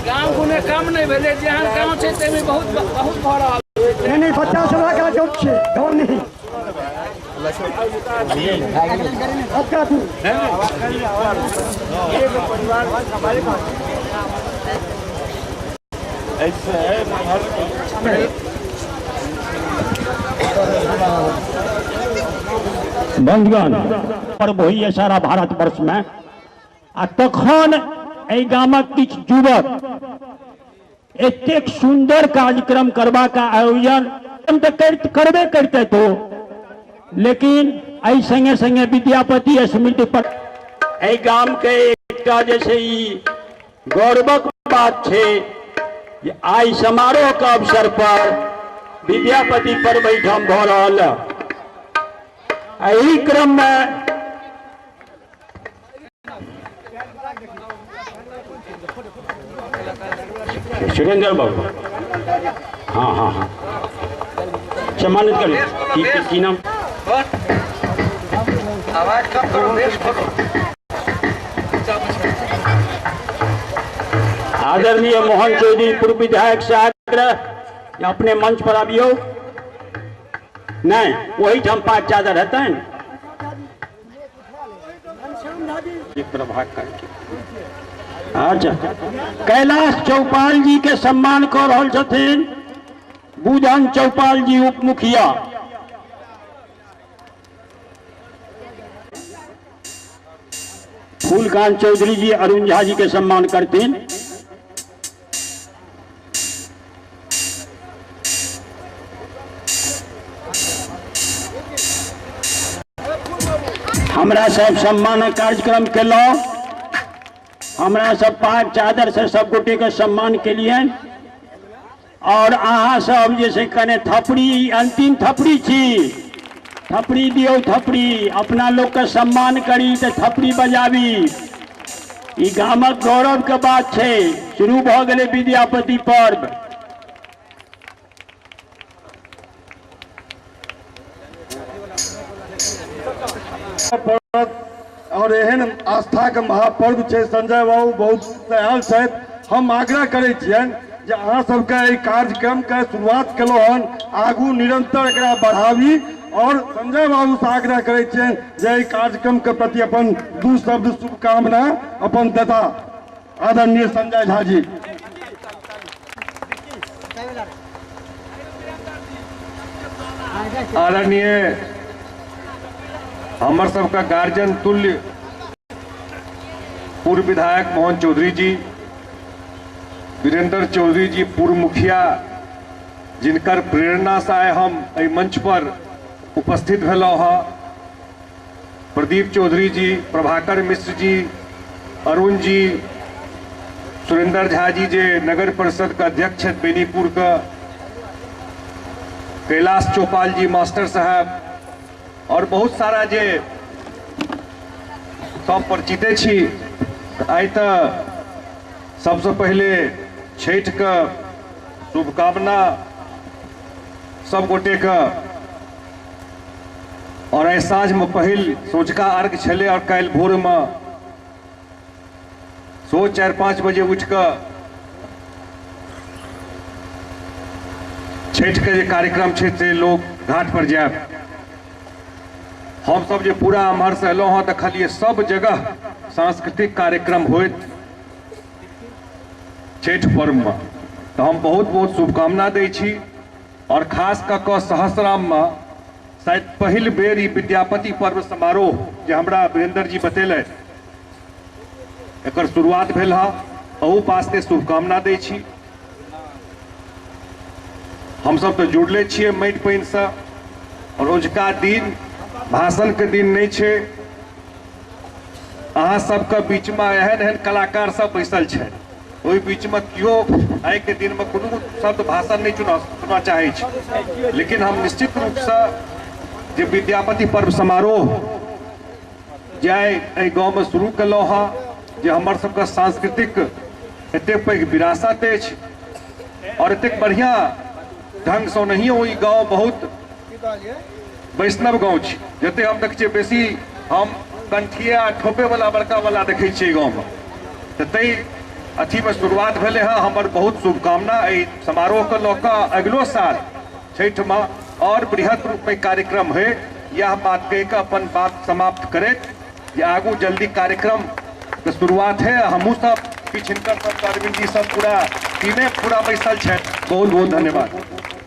गाँव गुने कम नहि भेलै, जेहन गाँव छै ताहिमे बहुत बहुत भऽ रहल। नहीं नहीं, बच्चा सब का जॉब छे गाँव नहीं। अच्छा तू बंधुगण, पर्व होइए सारा भारतवर्ष में, आ तखन एहि गामक किछु युवक एतेक सुंदर कार्यक्रम करबाक आयोजन तऽ करबे करते तो, लेकिन एहि संगे संगे विद्यापति स्मृति पर एहि गाम के एकटा जे छै ई गौरवक बात छै जे आइ समारोह के अवसर पर विद्यापति पर्व एहिठाम भऽ रहल। एहि क्रम में सुरेंद्र बाबू, हाँ हाँ हाँ, सम्मानित करी। की की नाम? आवाज कम करो, बेस करो। आदरणीय मोहन चौधरी पूर्व विधायक से आग्रह, अपने मंच पर आबियो। नहीं, वही ठाम पाँच चादर हेतनि। प्रभाकर। अच्छा, कैलाश चौपाल जी के सम्मान कऽ रहल छथिन बुधन चौपाल जी उप मुखिया। फूलकांत चौधरी जी अरुण झा जी के सम्मान करथिन। हमरा सब सम्मानक कार्यक्रम केलहुँ, हमरा सब पाग चादर से सब गोटे के सम्मान केलियनि, और अहाँ सब जे छै कने थपड़ी, अंतिम थपड़ी छी, थपड़ी दियौ, थपड़ी। अपना लोक के सम्मान करी तऽ थपड़ी बजाबी। ई गामक गौरव के बात छै। शुरू भऽ गेलै विद्यापति पर्व। और एहन आस्थाके महापर्व छै। संजय बाबू बहुत आयल छथि। हम आग्रह करै छियनि जे अहाँ सबके एहि कार्यक्रमके शुरुआत केलहुँ हन, आगू निरंतर एकरा बढ़ाबी, और संजय बाबू से आग्रह करै छियनि जे एहि कार्यक्रमके प्रति अपन दू शब्द शुभकामना अपन देता। आदरणीय संजय झा जी। आदरणीय हमर सबका गार्जियन तुल्य पूर्व विधायक मोहन चौधरी जी, वीरेंद्र चौधरी जी पूर्व मुखिया, जिनकर प्रेरणा से आइ हम एहि मंच पर उपस्थित भेलहुँ हँ, प्रदीप चौधरी जी, प्रभाकर मिश्र जी, अरुण जी, सुरेंद्र झा जी जे नगर परिषद के अध्यक्ष छथि बेनीपुर के, कैलाश चौपाल जी मास्टर साहब, और बहुत सारा जे सब परिचिते छी। आइ तऽ सबसँ पहिले छठि के शुभकामना सब गोटे के। और आइ साँझमे पहिल सौझका अर्घ छलै, और काल्हि भोरमे सो 4-5 बजे उठि कऽ छठिके जे कार्यक्रम छै से लोग घाट पर जायब। हमसब जे पूरा एम्हरसँ एलहुँ हँ, देखलियै सब जगह सांस्कृतिक कार्यक्रम होइत छठि पर्वमे। तऽ हम बहुत बहुत शुभकामना दै छी, और खास कऽ कऽ सहस्राममे शायद पहिल बेर ई विद्यापति पर्व समारोह जे हमरा वीरेंद्र जी बतेलथि, एकर शुरुआत भेल हँ। अहू वास्ते शुभकामना दै छी। हमसब तऽ जुड़ले छियै माटि पानिसँ, और ओझका दिन भाषणके दिन नहि छै। अहाँ सबके बीचमे एहन एहन कलाकार सब बैसल छथि, ओहि बीचमे केओ आइके दिनमे कोनो शब्द भाषण नहि चुनऽ चाहै छै, लेकिन हम निश्चित रूपसँ जे विद्यापति पर्व समारोह जे आइ एहि गाँवमे शुरू केलहुँ हँ, जे हमर सबके सांस्कृतिक एतेक पैघ विरासत अछि और एतेक बढ़िआँ ढंगसँ। ओनाहियो ई गाँव बहुत वैष्णव गाँव छी, जते हम देखै छियै बेसी हम कंठिया ठोपे वाला बड़का वाला देखै छियै गाँवमे। तऽ ताहि अथीमे शुरुआत भेलै हँ। हमर बहुत शुभकामना एहि समारोहके लऽ कऽ अगिलो साल छठिमे आओर बृहत रूपमे कार्यक्रम होइ। यह बात कहि कऽ अपन बात समाप्त करैत जे आगू जल्दी कार्यक्रम के शुरुआत है। हमहूँ सब किछु हिनकर सब, अरविंद जी सब पूरा टीमे पूरा बैसल छथि। बहुत बहुत धन्यवाद।